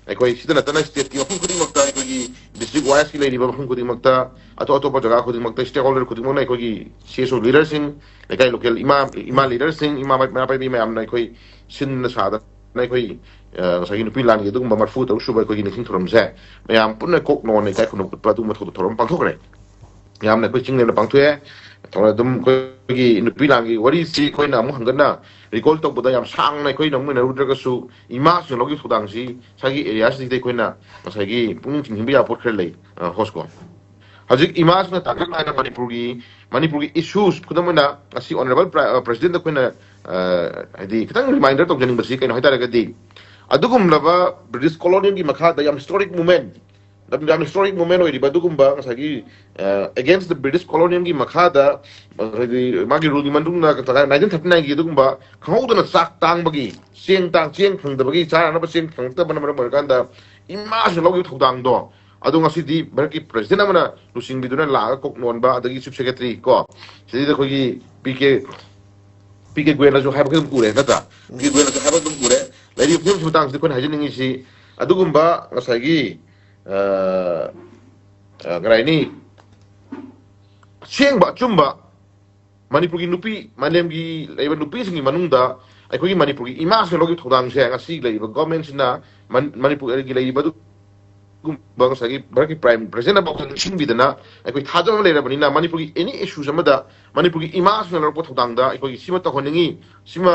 ꯑꯩꯈꯣꯏ ꯁꯤꯗ ꯅꯠꯇꯅ stateꯀꯤ ꯃꯐꯝ ꯈꯨꯗꯤꯡꯃꯛꯇ, ꯑꯩꯈꯣꯏꯒꯤ district wiseꯀꯤ ꯂꯩꯔꯤꯕ ꯃꯐꯝ ꯈꯨꯗꯤꯡꯃꯛꯇ, ꯑꯇꯣꯞ ꯑꯇꯣꯞꯄ ꯖꯒꯥ ꯈꯨꯗꯤꯡꯃꯛꯇ stakeholder ꯈꯨꯗꯤꯡꯃꯛꯅ ꯑꯩꯈꯣꯏꯒꯤ C S O leaderꯁꯤꯡ, ꯂꯩꯀꯥꯏ local ꯏꯃꯥ, ꯏꯃꯥ leaderꯁꯤꯡ, ꯏꯃꯥ ꯃꯩ-, ꯃꯩꯔꯥ ꯄꯥꯏꯕꯤ ꯃꯌꯥꯝꯅ ꯑꯩꯈꯣꯏ ꯁꯤꯟꯅ ꯁꯥꯗꯅ ꯑꯩꯈꯣꯏ, ꯑ, ꯉꯁꯥꯏꯒꯤ ꯅꯨꯄꯤ ꯂꯥꯟꯒꯤ ꯑꯗꯨꯒꯨꯝꯕ ꯃꯔꯐꯨ ꯇꯔꯨꯛ ꯁꯨꯕ ꯑꯩꯈꯣꯏꯒꯤ ꯅꯤꯡꯁꯤꯡ ꯊꯧꯔꯝꯁꯦ ꯃꯌꯥꯝ ꯄꯨꯟꯅ ꯀꯣꯛ ꯅꯣꯟꯅ ꯏꯀꯥꯏ ꯈꯨꯝꯅꯕ ꯎꯠꯄ ꯑꯗꯨꯒꯨꯝꯕ ꯊꯧ-, ꯊꯧꯔꯝ ꯄꯥꯡꯊꯣꯛꯈ꯭ꯔꯦ꯫ ꯌꯥꯝꯅ ꯑꯩꯈꯣꯏ ꯆꯤꯡ ꯂꯦꯝꯅ ꯄꯥꯡꯊꯣꯛꯑꯦ꯫ ꯊꯧꯔꯝ ꯑꯗꯨꯝ ꯑꯩꯈꯣꯏꯒꯤ ꯅꯨꯄꯤ ꯂꯥꯟꯒꯤ ꯋꯥꯔꯤꯁꯤ ꯑꯩꯈꯣꯏꯅ ꯑꯃꯨꯛ ꯍꯟꯒꯠꯅ recall ꯇꯧꯕꯗ ꯌꯥꯝ ꯁꯥꯡꯅ ꯑꯩꯈꯣꯏꯅ ꯑꯃꯨꯛ ꯅꯩꯅꯔꯨꯗ꯭ꯔꯒꯁꯨ, ꯏꯃꯥꯁꯤꯡꯅ ꯂꯧꯈꯤꯕ ꯊꯧꯗꯥꯡꯁꯤ ꯉꯁꯥꯏꯒꯤ areaꯁꯤꯗꯩꯗ ꯑꯩꯈꯣꯏꯅ ꯉꯁꯥꯏꯒꯤ ꯄꯨꯛꯅꯤꯡ ꯆꯤꯡꯁꯤꯟꯕ ꯌꯥꯕ ꯄꯣꯠ ꯈꯔ ꯂꯩ, ꯑ, host ꯀꯣ꯫ ꯍꯧꯖꯤꯛ ꯏꯃꯥꯁꯤꯅ ꯇꯥꯔꯒꯦꯠ ꯅꯥꯏꯅ ꯃꯅꯤꯄꯨꯔꯒꯤ ꯃꯅꯤꯄꯨꯔꯒꯤ ꯏꯁꯨꯁ, ꯈꯨꯗꯝ ꯑꯣꯏꯅ ꯉꯁꯤ ꯑꯣꯅꯔꯦꯕꯜ ꯄ꯭ꯔ-, ꯑ, ꯄ꯭ꯔꯦꯁꯤꯗꯦꯟꯗ ꯑꯩꯈꯣꯏꯅ, ꯑ, ꯍꯥꯏꯗꯤ ꯈꯤꯇꯪ ꯔꯤꯃꯥꯏꯟꯗꯔ ꯇꯧꯖꯅꯤꯡꯕꯁꯤ ꯀꯩꯅꯣ ꯍꯥꯏ ꯇꯥꯔꯒꯗꯤ, ꯑꯗꯨꯒꯨꯝꯂꯕ ꯕ꯭ꯔꯤꯇꯤꯁ ꯀꯣꯂꯣꯅꯤꯌꯦꯜꯒꯤ ꯃꯈꯥꯗ ꯌꯥꯝ ꯍꯤꯁꯇꯣꯔꯤꯛ ꯃꯨꯚꯃꯦꯟ, ꯌꯥꯝ ꯍꯤꯁꯇꯣꯔꯤꯛ ꯃꯨꯚꯃꯦꯟ ꯑꯣꯏꯔꯤꯕ ꯑꯗꯨꯒꯨꯝꯕ ꯉꯁꯥꯏꯒꯤ, ꯑ, ꯑꯦꯒꯦꯟꯁ ꯗ ꯕ꯭ꯔꯤꯇꯤꯁ ꯀꯣꯂꯣꯅꯤꯌꯦꯜꯒꯤ ꯃꯈꯥꯗ, ꯍꯥꯏꯗꯤ ꯃꯥꯒꯤ ꯔꯨꯜꯒꯤ ꯃꯅꯨꯡꯗ ꯅꯥꯏꯟꯇꯤꯟ ꯊꯥꯔꯇꯤ ꯅꯥꯏꯟꯒꯤ ꯑꯗꯨꯒꯨꯝꯕ ꯈꯪꯍꯧꯗꯅ ꯆꯥꯛ ꯇꯥꯡꯕꯒꯤ, ꯆꯦꯡ ꯇꯥꯡ-, ꯆꯦꯡ ꯐꯪꯗꯕꯒꯤ, ꯆꯥꯅꯅꯕ ꯆꯦꯡ ꯐꯪꯂꯛꯇꯕꯅ ꯃꯔꯝ ꯑꯣꯏꯔꯀꯥꯟꯗ ꯏꯃꯥꯁꯤꯅ ꯂꯧꯈꯤꯕ ꯊꯧꯗꯥꯡꯗꯣ, ꯑꯗꯣ ꯉꯁꯤꯗꯤ ꯚꯥꯔꯠꯀꯤ ꯄ꯭ꯔꯦꯁꯤꯗꯦꯟ ꯑꯃꯅ ꯂꯨꯆꯤꯡꯕꯤꯗꯨꯅ ꯂꯥꯛꯑꯒ ꯀꯣꯛ ꯅꯣꯟꯕ, ꯑꯗꯒꯤ ꯆꯤꯐ ꯁꯦꯀ꯭ꯔꯦꯇꯔꯤ ꯀꯣ, ꯁꯤꯗꯩꯗ ꯑꯩꯈꯣꯏꯒꯤ ꯄꯤ ꯀꯦ, ꯄꯤ ꯀꯦ ꯒꯣꯌꯦꯜꯅꯁꯨ ꯍꯥꯏꯕ ꯑꯗꯨꯝ ꯎꯔꯦ, ꯅꯠꯇ꯭ꯔꯥ? ꯄꯤ ꯀꯦ ꯒꯣꯌꯦꯜꯅꯁꯨ ꯍꯥꯏꯕ ꯑꯗꯨꯝ ꯎꯔꯦ꯫ ꯂꯩꯔꯤꯕ ꯐꯤꯕꯝꯁꯤ ꯃꯇꯥꯡꯁꯤꯗ ꯑꯩꯈꯣꯏꯅ ꯍꯥꯏꯖꯅꯤꯡꯉꯤꯁꯤ, ꯑꯗꯨꯒꯨꯝꯕ ꯉꯁꯥꯏꯒꯤ, ꯑ, ꯑ, ꯀꯔꯤ ꯍꯥꯏꯅꯤ, ꯑꯁꯦꯡꯕ ꯑꯆꯨꯝꯕ ꯃꯅꯤꯄꯨꯔꯒꯤ ꯅꯨꯄꯤ, ꯃꯥꯂꯦꯝꯒꯤ ꯂꯩꯔꯤꯕ ꯅꯨꯄꯤꯁꯤꯡꯒꯤ ꯃꯅꯨꯡꯗ ꯑꯩꯈꯣꯏꯒꯤ ꯃꯅꯤꯄꯨꯔꯒꯤ ꯏꯃꯥꯁꯤꯡꯅ ꯂꯧꯈꯤꯕ ꯊꯧꯗꯥꯡꯁꯦ ꯉꯁꯤ ꯂꯩꯔꯤꯕ ꯒꯣꯔꯃꯦꯟꯁꯤꯅ ꯃꯟ-, ꯃꯅꯤꯄꯨꯔꯒꯤ ꯂꯩꯔꯤꯕ ꯑꯗꯨꯒꯨꯝꯕ ꯉꯁꯥꯏꯒꯤ ꯚꯥꯔꯠꯀꯤ ꯄ꯭ꯔꯥꯏꯝ ꯄ꯭ꯔꯦꯁꯤꯗꯦꯟ ꯑꯃꯐꯥꯎ ꯅꯤꯡꯁꯤꯡꯕꯤꯗꯅ ꯑꯩꯈꯣꯏ ꯊꯥꯖꯕ ꯂꯩꯔꯕꯅꯤꯅ ꯃꯅꯤꯄꯨꯔꯒꯤ ꯑꯦꯅꯤ ꯏꯁꯨꯁ ꯑꯃꯗ ꯃꯅꯤꯄꯨꯔꯒꯤ ꯏꯃꯥꯁꯤꯡꯅ ꯂꯧꯔꯛꯄ ꯊꯧꯗꯥꯡꯗ ꯑꯩꯈꯣꯏꯒꯤ ꯁꯤꯃ ꯇꯧꯍꯟꯅꯤꯡꯉꯤ, ꯁꯤꯃ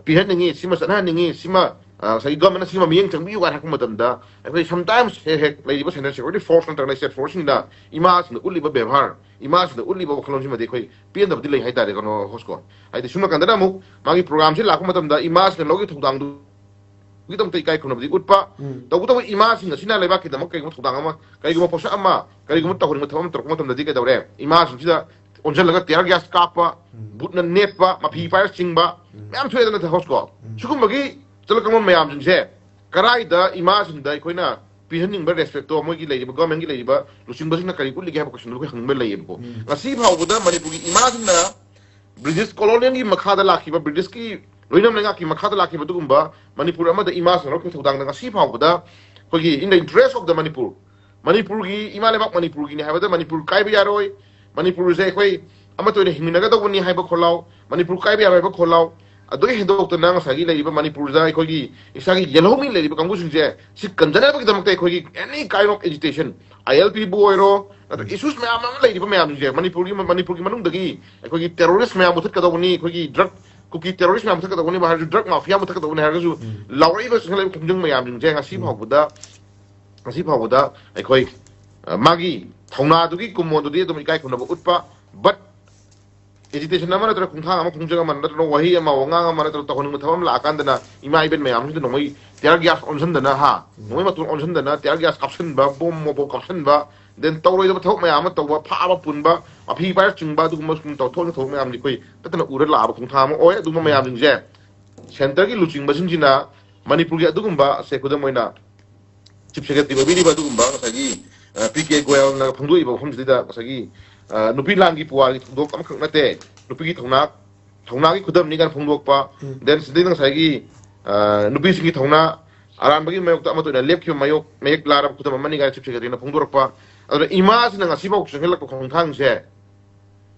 ꯄꯤꯍꯟꯅꯤꯡꯉꯤ, ꯁꯤꯃ ꯆꯠꯅꯍꯟꯅꯤꯡꯉꯤ, ꯁꯤꯃ, ꯑ, ꯉꯁꯥꯏꯒꯤ ꯒꯣꯔꯃꯦꯟꯅ ꯁꯤꯃ ꯃꯤꯠꯌꯦꯡ ꯆꯪꯕꯤꯌꯨ ꯀꯥꯏꯅ ꯍꯥꯏꯔꯛꯄ ꯃꯇꯝꯗ ꯑꯩꯈꯣꯏ ꯁꯝꯇꯥꯏꯝꯁ ꯍꯦꯛ ꯍꯦꯛ ꯂꯩꯔꯤꯕ ꯁꯦꯟꯇ꯭ꯔꯦꯜ ꯁꯦꯀ꯭ꯌꯨꯔꯤꯇꯤ ꯐꯣꯔꯁ ꯅꯠꯇ꯭ꯔꯒꯅ ꯁ꯭ꯇꯦꯠ ꯐꯣꯔꯁꯁꯤꯡꯅ ꯏꯃꯥꯁꯤꯡꯗ ꯎꯠꯂꯤꯕ ꯕꯦꯕꯥꯔ, ꯏꯃꯥꯁꯤꯡꯗ ꯎꯠꯂꯤꯕ ꯋꯥꯈꯜꯂꯣꯟꯁꯤꯃꯗꯤ ꯑꯩꯈꯣꯏ ꯄꯦꯟꯗꯕꯗꯤ ꯂꯩ ꯍꯥꯏꯇꯥꯔꯦ, ꯀꯩꯅꯣ ꯍꯣꯁꯀꯣ꯫ ꯍꯥꯏꯗꯤ ꯁꯨꯝ ꯅꯥꯀꯟꯗꯅ ꯑꯃꯨꯛ ꯃꯥꯒꯤ ꯄ꯭ꯔꯣꯒ꯭ꯔꯥꯝꯁꯤ ꯂꯥꯛꯄ ꯃꯇꯝꯗ ꯏꯃꯥꯁꯤꯡꯅ ꯂꯧꯔꯤꯕ ꯊꯧꯗꯥꯡꯗꯨꯒꯤꯗꯃꯛꯇ ꯏꯀꯥꯏ ꯈꯨꯝꯅꯕꯗꯤ ꯎꯠꯄ, ꯎꯝ꯫ ꯇꯧꯕꯇꯕꯨ ꯏꯃꯥꯁꯤꯡ ꯑꯁꯤꯅ ꯂꯩꯕꯥꯛꯀꯤꯗꯃꯛ ꯀꯔꯤꯒꯨꯝꯕ ꯊꯧꯗꯥꯡ ꯑꯃ, ꯀꯔꯤꯒꯨꯝꯕ ꯄꯣꯠꯁꯛ ꯑꯃ, ꯀꯔꯤꯒꯨꯝꯕ ꯇꯧꯍꯟꯅꯤꯡꯕ ꯊꯕꯛ ꯑꯃ ꯇꯧꯔꯛꯄ ꯃꯇꯝꯗꯗꯤ ꯀꯩꯗꯧꯔꯦ? ꯏꯃꯥꯁꯤꯡꯁꯤꯗ ꯑꯣꯟꯁꯤꯜꯂꯒ ꯇꯤꯌꯔ ꯒ꯭ꯌꯥꯁ ꯀꯥꯞꯄ, ꯎꯝ꯫ ꯕꯨꯠꯅ ꯅꯦꯠꯄ, ꯃꯐꯤ ꯎꯝ꯫ ꯄꯥꯏꯔ ꯆꯤꯡꯕ, ꯎꯝ꯫ ꯃꯌꯥꯝ ꯊꯣꯛꯑꯦꯗꯅ ꯍꯣꯁꯀꯣ꯫ ꯎꯝ꯫ ꯁꯤꯒꯨꯝꯕꯒꯤ ꯆꯠꯂꯛꯄ ꯃꯌꯥꯝꯁꯤꯡꯁꯦ ꯀꯔꯥꯏꯗ ꯏꯃꯥꯁꯤꯡꯗ ꯑꯩꯈꯣꯏꯅ ꯄꯤꯍꯟꯅꯤꯡꯕ ꯔꯦꯁꯄꯦꯛꯇꯣ ꯃꯣꯏꯒꯤ ꯂꯩꯔꯤꯕ ꯒꯣꯔꯃꯦꯟꯒꯤ ꯂꯩꯔꯤꯕ ꯂꯨꯆꯤꯡꯕꯁꯤꯡꯅ ꯀꯔꯤ ꯎꯠꯂꯤꯒꯦ ꯍꯥꯏꯕ ꯀꯣꯏꯁꯟꯗꯣ ꯑꯩꯈꯣꯏ ꯍꯪꯅꯤꯡꯕ ꯂꯩꯌꯦꯕꯀꯣ꯫ ꯎꯝ꯫ ꯉꯁꯤ ꯐꯥꯎꯕꯗ ꯃꯅꯤꯄꯨꯔꯒꯤ ꯏꯃꯥꯁꯤꯡꯅ ꯕ꯭ꯔꯤꯇꯤꯁ ꯀꯣꯂꯣꯅꯤꯌꯦꯜꯒꯤ ꯃꯈꯥꯗ ꯂꯥꯛꯈꯤꯕ, ꯕ꯭ꯔꯤꯇꯤꯁꯀꯤ ꯂꯣꯏꯅꯝ ꯂꯩꯉꯥꯛꯀꯤ ꯃꯈꯥꯗ ꯂꯥꯛꯈꯤꯕ ꯑꯗꯨꯒꯨꯝꯕ ꯃꯅꯤꯄꯨꯔ ꯑꯃꯗ ꯏꯃꯥꯁꯤꯡꯅ ꯂꯧꯔꯛꯈꯤꯕ ꯊꯧꯗꯥꯡꯗ ꯉꯁꯤ ꯐꯥꯎꯕꯗ ꯑꯩꯈꯣꯏꯒꯤ in the interest of the Manipur, ꯃꯅꯤꯄꯨꯔꯒꯤ ꯏꯃꯥ ꯂꯩꯕꯥꯛ ꯃꯅꯤꯄꯨꯔꯒꯤꯅꯤ ꯍꯥꯏꯕꯗ ꯃꯅꯤꯄꯨꯔ ꯀꯥꯏꯕ ꯌꯥꯔꯣꯏ, ꯃꯅꯤꯄꯨꯔꯁꯦ ꯑꯩꯈꯣꯏ ꯑꯃꯠꯇ ꯑꯣꯏꯅ ꯍꯤꯡꯃꯤꯟꯅꯒꯗꯧꯕꯅꯤ ꯍꯥꯏꯕ ꯈꯣꯜꯂꯥꯎ, ꯃꯅꯤꯄꯨꯔ ꯀꯥꯏꯕ ꯌꯥꯔꯣꯏ ꯍꯥꯏꯕ ꯈꯣꯜꯂꯥꯎ, ꯑꯗꯨꯗꯒꯤ ꯍꯦꯟꯗꯣꯛꯇꯅ ꯉꯁꯥꯏꯒꯤ ꯂꯩꯔꯤꯕ ꯃꯅꯤꯄꯨꯔꯗ ꯑꯩꯈꯣꯏꯒꯤ ꯏꯁꯥꯒꯤ ꯌꯦꯜꯍꯧꯃꯤ ꯂꯩꯔꯤꯕ ꯀꯥꯡꯕꯨꯁꯤꯡꯁꯦ ꯁꯤ ꯀꯟꯖꯅꯕꯒꯤꯗꯃꯛꯇ ꯑꯩꯈꯣꯏꯒꯤ any kind of agitation, I L ꯄꯤꯕꯨ ꯑꯣꯏꯔꯣ, ꯅꯠꯇ꯭ꯔꯒ ꯎꯝ꯫ ꯏꯁꯨꯁ ꯃꯌꯥꯝ ꯑꯃ ꯂꯩꯔꯤꯕ ꯃꯌꯥꯝꯁꯤꯡꯁꯦ ꯃꯅꯤꯄꯨꯔꯒꯤ, ꯃꯅꯤꯄꯨꯔꯒꯤ ꯃꯅꯨꯡꯗꯒꯤ ꯑꯩꯈꯣꯏꯒꯤ ꯇꯦꯔꯣꯔꯤꯁ ꯃꯌꯥꯝ ꯃꯨꯊꯠꯀꯗꯧꯕꯅꯤ, ꯑꯩꯈꯣꯏꯒꯤ ꯗ꯭ꯔꯒ, ꯀꯨꯀꯤ ꯇꯦꯔꯣꯔꯤꯁ ꯃꯌꯥꯝ ꯃꯨꯊꯠꯀꯗꯧꯕꯅꯤ ꯍꯥꯏꯔꯁꯨ, ꯗ꯭ꯔꯒ ꯃꯥꯐꯤꯌꯥ ꯃꯨꯊꯠꯀꯗꯧꯕꯅꯤ ꯍꯥꯏꯔꯒꯁꯨ, ꯎꯝ꯫ ꯂꯥꯎꯔꯛꯏꯕ ꯆꯤꯡꯈꯠꯂꯛꯏꯕ ꯈꯣꯡꯖꯪ ꯃꯌꯥꯝꯁꯤꯡꯁꯦ ꯉꯁꯤ ꯎꯝ꯫ ꯐꯥꯎꯕꯗ, ꯉꯁꯤ ꯐꯥꯎꯕꯗ ꯑꯩꯈꯣꯏ, ꯃꯥꯒꯤ ꯊꯧꯅꯥꯗꯨꯒꯤ ꯀꯨꯝꯃꯣꯟꯗꯨꯗꯤ ꯑꯗꯨꯝ ꯏꯀꯥꯏ ꯈꯨꯝꯅꯕ ꯎꯠꯄ, but agitation ꯑꯃ ꯅꯠꯇ꯭ꯔꯒ ꯈꯣꯡꯊꯥꯡ ꯑꯃ, ꯈꯣꯡꯖꯪ ꯑꯃ ꯅꯠꯇ꯭ꯔꯒ ꯋꯥꯍꯩ ꯑꯃ, ꯋꯥꯉꯥꯡ ꯑꯃ ꯅꯠꯇ꯭ꯔꯒ ꯇꯧꯍꯟꯅꯤꯡꯕ ꯊꯕꯛ ꯑꯃ ꯂꯥꯛꯑꯀꯥꯟꯗꯅ ꯏꯃꯥ ꯏꯕꯦꯟ ꯃꯌꯥꯝꯁꯤꯗ ꯅꯣꯡꯃꯩ tear gas ꯑꯣꯟꯁꯤꯟꯗꯅ, ꯍꯥ, ꯅꯣꯡꯃꯩ ꯃꯇꯣꯟ ꯑꯣꯟꯁꯤꯟꯗꯅ, tear gas ꯀꯥꯞꯁꯤꯟꯕ, ꯕꯣꯝ ꯃꯣꯄꯣꯛ ꯀꯥꯞꯁꯤꯟꯕ, then ꯇꯧꯔꯣꯏꯗꯕ ꯊꯕꯛ ꯃꯌꯥꯝ ꯑꯃ ꯇꯧꯕ, ꯐꯥꯕ ꯄꯨꯟꯕ, ꯃꯐꯤ ꯄꯥꯏꯔ ꯆꯤꯡꯕ, ꯑꯗꯨꯒꯨꯝꯕ ꯁꯨꯝ ꯇꯧꯊꯣꯛꯑꯒ ꯊꯕꯛ ꯃꯌꯥꯝꯗꯤ ꯑꯩꯈꯣꯏ ꯇꯠꯇꯅ ꯎꯔ ꯂꯥꯛꯑꯕ ꯈꯣꯡꯊꯥꯡ ꯑꯃ ꯑꯣꯏ꯫ ꯑꯗꯨꯒꯨꯝꯕ ꯃꯌꯥꯝꯁꯤꯡꯁꯦ centreꯒꯤ ꯂꯨꯆꯤꯡꯕꯁꯤꯡꯁꯤꯅ ꯃꯅꯤꯄꯨꯔꯒꯤ ꯑꯗꯨꯒꯨꯝꯕ, ꯁꯦ, ꯈꯨꯗꯝ ꯑꯣꯏꯅ chief secretary ꯑꯣꯏꯕꯤꯔꯤꯕ ꯑꯗꯨꯒꯨꯝꯕ ꯉꯁꯥꯏꯒꯤ ꯄꯤ ꯀꯦ ꯒꯣꯌꯜꯅ ꯐꯣꯡꯗꯣꯛꯏꯕ ꯋꯥꯐꯝꯁꯤꯗ ꯉꯁꯥꯏꯒꯤ ꯅꯨꯄꯤ ꯂꯥꯟꯒꯤ ꯄꯨꯋꯥꯔꯒꯤ ꯊꯧꯗꯣꯛ ꯑꯃꯈꯛ ꯅꯠꯇꯦ, ꯅꯨꯄꯤꯒꯤ ꯊꯧꯅꯥ, ꯊꯧꯅꯥꯒꯤ ꯈꯨꯗꯝꯅꯤ ꯀꯥꯏꯅ ꯐꯣꯡꯗꯣꯛꯄ, then ꯁꯤꯗꯩꯗ ꯉꯁꯥꯏꯒꯤ ꯅꯨꯄꯤꯁꯤꯡꯒꯤ ꯊꯧꯅꯥ ꯑꯔꯥꯟꯕꯒꯤ ꯃꯥꯌꯣꯛꯇ ꯑꯃꯠꯇ ꯑꯣꯏꯅ ꯂꯦꯞꯈꯤꯕ ꯃꯥꯌꯣꯛ ꯃꯌꯦꯛ ꯂꯥꯔꯕ ꯈꯨꯗꯝ ꯑꯃꯅꯤ ꯀꯥꯏꯅ chief secretaryꯅ ꯐꯣꯡꯗꯣꯔꯛꯄ꯫ ꯑꯗꯨꯅ ꯏꯃꯥꯁꯤꯅ ꯉꯁꯤꯐꯥꯎ ꯆꯪꯁꯤꯜꯂꯛꯄ ꯈꯣꯡꯊꯥꯡꯁꯦ,